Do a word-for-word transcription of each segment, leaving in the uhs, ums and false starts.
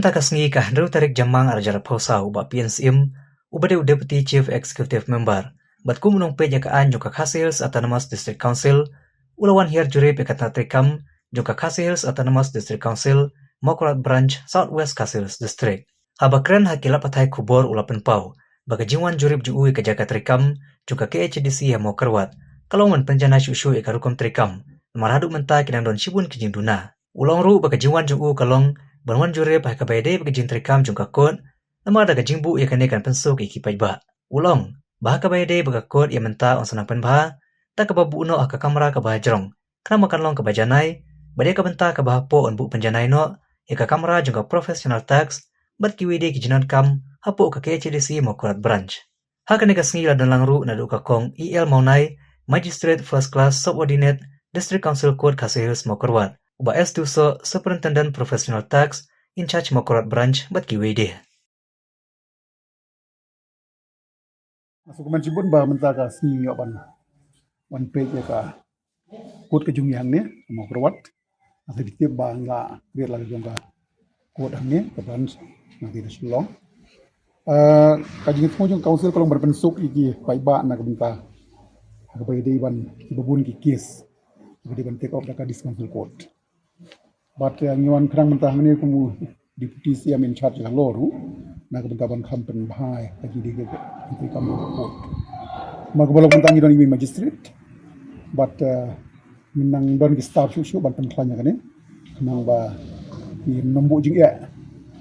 Mynta ka sngi ka hynriew tarik Jymmang arhajar arphew saw, u Bah P N Syiem, uba dei u Deputy Chief Executive Member bad kum u nongpeit ïa ka aiñ jong ka Khasi Hills Autonomous District Council, u la wan hiar jurip ïa ka tnat treikam jong ka Khasi Hills Autonomous District Council, Mawkyrwat Branch, South West Khasi Hills District. Haba kren ha ki lad pathai khubor u la pynpaw ba ka jingwan jurip jong u ïa ka jaka treikam jong ka K H A D C ha Mawkyrwat ka long ban pynjanai shuh shuh ïa ka rukom treikam, namar haduh mynta ki dang don shibun ki jingduna. U la ong ruh ba ka jingwan jong u ka long ban wan jurip ha kaba ïadei bad ka jingtreikam jong ka kot, namar da ka jingbuh ïa kane kan pynsuk ïa ki paidbah. U la ong ba ha kaba ïadei bad ka kot ïa mynta yn sa nang pynbha da kaba buh noh ha ka kamra kaba hajrong, khnang ba kan long kaba janai, bad ïa ka bynta kaba hapoh yn buh pynjanai noh ïa ka kamra jong ka Professional Tax bad kiwei de ki jingdonkam hapoh ka K H A D C Mawkyrwat Branch. Ha kane ka sngi la don lang ruh naduh ka Kong E L Mawnai, Magistrate First Class Subordinate, District Council Court Khasi Hills Mawkyrwat, u Bah S Dusoh, Superintendent Professional Tax, In Charge Mawkyrwat Branch bad kiwei de. Nga sngewkmen shibun ba mynta ka sngi ngi ïoh ban wan peit ïa ka kot ka jong ngi hangne Mawkyrwat. Nga sa tip ba ngi la create la ka jong ka kot hangne ka branch na ka Shillong. Ah, ka jingthmu jong ka council ka long ban pynsuk ïa ki paidbah na ka bynta ha kaba ïadei ban kiba bun ki case kiba dei ban take up da ka District Council Court. Bad, eh, ngi wan khnang mynta hangne kum u Deputy C M in charge halor u na ka bynta ban kham pynbha ïa ka jingdie ka jingtreikam jong ka kot. Namar kaba long mynta ngi don i magistrate bad, eh, ngi nang don ki staff shuh shuh ban pynkhlaiñ ïa kane, khnang ba ki nym buh jingeh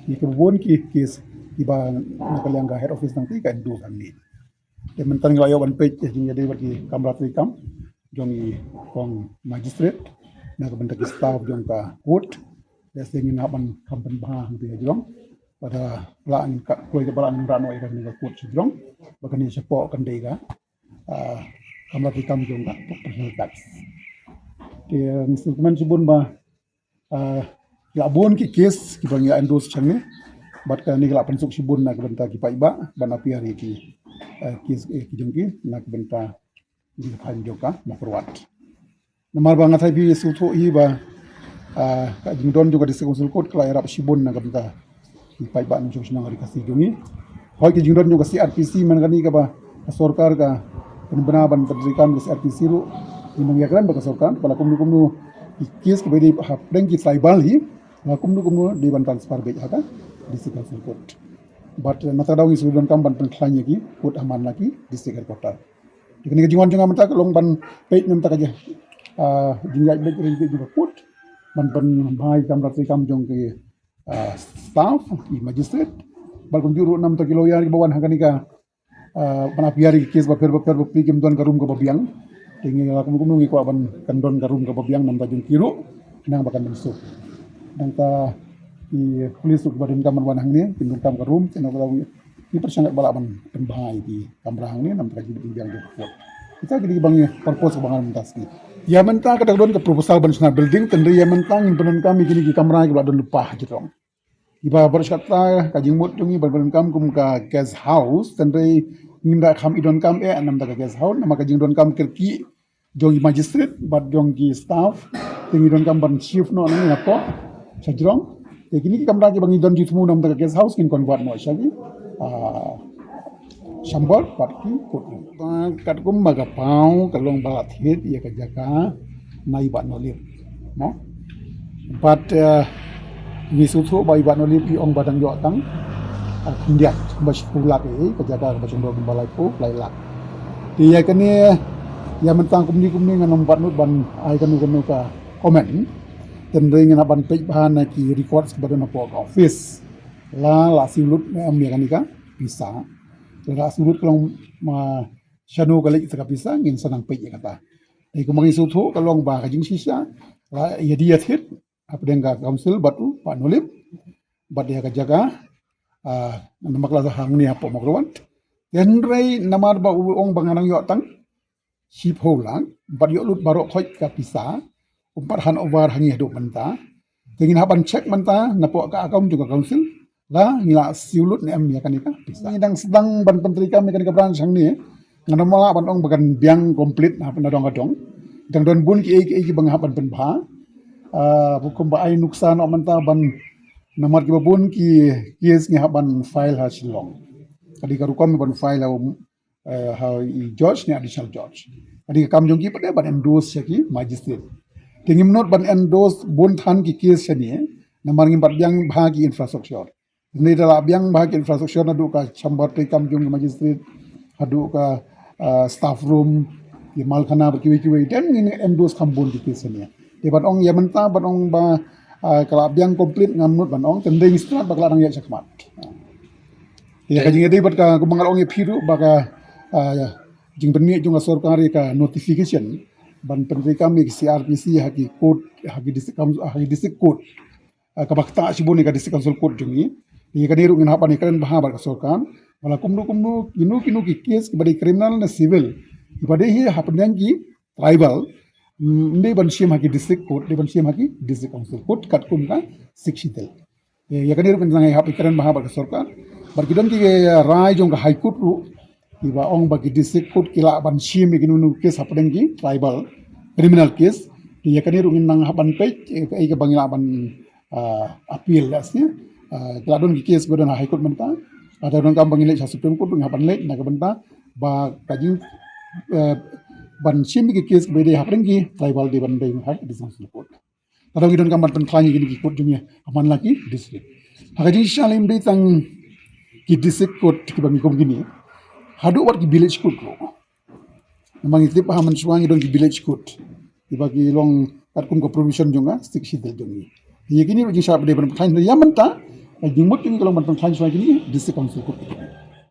ïa kiba bun ki case kiba na ka liang ka head office nangta ka endorse hangne. Te mynta ngi la ïoh ban peit ïa jingïadei bad ki kamra treikam jong i kong magistrate na ka bynta ki staff jong ka kot. Te sdang ngi hap ban kham pynbha hangta hajrong. Bad la ngi ka kloi ba la ngi rah noh ïa kane ka kot hajrong ba kane shapoh kan dei ka, ah, kamra treikam jong ka Professional Tax. Te ngi sngewkmen shibun ba, ah, la bun ki case kiba ngi la endorse hangne bad kane ka la pynsuk shibun na ka bynta ki paidbah ban appear ïa ki, ah, case, eh, ki jong ki na ka bynta ki thaiñ jong ka Mawkyrwat. Namar ba nga tharai phi sngewthuh hi ba, ah, ka jingdon jong ka District Council Court ka la ïarap shibun na ka bynta ki paidbah nongshong shnong ri Khasi jong ngi. Hooid, ka jingdon jong ka C R P C man kane kaba ka sorkar ka pynbna ban pyntreikam ka C R P C ruh ngi nang ïakren bad ka sorkar ba la kumno kumno ki case kiba dei hapdeng ki tribal hi, la kumno kumno dei ban transfer beit ha ka District Council Court. Bad, eh, mynta ka daw ngi shu donkam ban pynkhlaiñ ïa ki kot ha man la ki District Headquarter. Te kane ka jingwan jong nga mynta ka long ban peit na ka bynta ka jing, ah, jingïaid beit ri jong ka kot ban pynbha ïa ki kamra treikam jong ki, ah, staff, i magistrate bad kumjuh ruh na ka bynta ki lawyer kiba wan ha kane ka, ah, ban appear ïa ki case bapher bapher ba phi kim don ka room kaba biang. Te ngi la kumno kumno ngi kwah ban kan don ka room kaba biang na ka bynta jong ki ruh khnang ba kan pynsuk. Nangta i police ruh kiba donkam ban wan hangne kin donkam ka room, te na ka daw ngi pyrshang ba lah ban pynbha ïa ki kamra hangne na ka bynta ka jingbiang jong ka kot. Kita ki dei ba ngi purpose ba ngan mynta sngi. Ïa mynta ka dang don ka proposal ban shna building, tangba ïa mynta ngim pyndonkam ïa kine ki kamra kiba la don lypa hajrong. Kiba baroh shi katta ka jingmut jong ngi ban pyndonkam kum ka guest house, tangba ngim da kham i donkam eh na ka bynta ka guest house, namar ka jingdonkam kyrkieh jong ki magistrate bad jong ki staff, te ngi donkam ban shift noh nangne napoh hajrong. Te kine ki kamra kiba ngi don jingthmu na ka bynta ka guest house ngin convert noh sha ki, ah, chamber bad ki kot. Ba katkum ba ka paw ka long ba la thied ïa ka jaka na i Bah Nolip, mo. Bad, eh, ngi sngewthuh ba i Bah Nolip i ong ba dang ïoh tang, ah, khyndiat ba shiphew lak, eh, ka jaka kaba shong dor kumba laiphew lai lak. Te ïa kane, ïa mynta kumne kumne ngan ym pat nud ban ai kano kano ka comment. Tangba ngan hap ban peit bha na ki records kiba don hapoh ka office. La la siew lut ne em ïa kane ka pisa. La la siew lut ka long ma shano ka leit sa ka pisa, ngin sa nang peit ïa kata. Te kumba ngi sngewthuh ka long ba ka jingshisha la ïa die ïa thied hapdeng ka council bad u Bah Nolip bad ïa ka jaka, ah, namar la hangne hapoh Mawkyrwat. Tangba namar ba u ong ba nga dang ïoh tang shiphew lak bad ïoh lut baroh khoit ka pisa, um pat hand over ha ngi haduh mynta. Te ngin hap ban check mynta napoh ka account jong ka council la ngi la siew lut ne em ïa kane ka pisa. Ngi dang sdang ban pyntreikam ïa kane ka branch hangne. Ngan ym lah ban ong ba kan biang complete na dong ka dong. Dang don bun kiei kiei kiba ngi hap ban pynbha. Ah, kumba ai nuksa noh mynta ban Namar kiba bun ki case ngi hap ban file ha Shillong. Ka dei ka rukom ban file ha, eh, ha i judge ne additional judge. Ka dei ka kam jong ki pat ban endorse sha ki magistrate. Te ngim nud ban endorse bun than ki case shane, namar ngim pat biang bha ki infrastructure. Ngi da la biang bha ki infrastructure naduh ka chamber treikam jong ki magistrate, haduh ka, ah, staff room, ki malkhana bad kiwei kiwei. Te ngin endorse kham bun ki case shane. Te ban ong ïa mynta, ban ong ba, ah, ka la biang complete, ngam nud ban ong, te ngi start ba ka la dang ïaid shakhmat. Te ka jingïadei bad ka, kumba nga la ong ïa phi ruh ba ka, ah, jingpynmih jong ka sorkar ïa ka notification ban pyntreikam ïa ki C R P C ha ki court, ha ki district council, ha ki district court. Ah, kaba ktah shibun ïa ka District Council Court jong ngi. Ïa kane ruh ngin hap ban ïakren bha bad ka sorkar. Ba la kumno kumno, kino kino ki case kiba dei criminal ne civil, kiba dei hi hapdeng ki tribal, mm, ym dei ban shim ha ki District Court, dei ban shim ha ki District Council Court katkum ka Sixth Schedule. Ïa, ïa kane ruh ngin nang hap ïakren bha bad ka sorkar. Bad ki don ki, eh, rai jong ka High Court ruh, kiba ong ba ki District Court ki lah ban shim ïa kino kino case hapdeng ki tribal, criminal case. Ïa kane ruh ngin nang hap ban peit, eh, kaei kaba ngi lah ban, ah, appeal da shisha. Ah, ki la don ki case ba don ha High Court mynta. Lada donkam ba ngin leit sha Supreme Court ruh ngi hap ban leit na ka bynta ba ka jing, eh, ban shim ki case ba dei hapdeng ki tribal dei ban dei ha District Council Court. Lada ngi donkam ban pynkhlaiñ ïa kine ki court jong ngi ha man la ki district. Ha ka jingshisha lei ym dei tang ki District Court kiba ngi kum kine, haduh wat ki Village Court ruh. Namar ngi tip ha mynshuwa ngi don ki Village Court kiba ki long katkum ka provision jong ka Sixth Schedule jong ngi. Ïa kine ruh jingshisha ba dei ban pynkhlaiñ, ïa mynta ka jingmut jong ngi ka long ban pynkhlaiñ shuwa ïa kine ki District Council Court.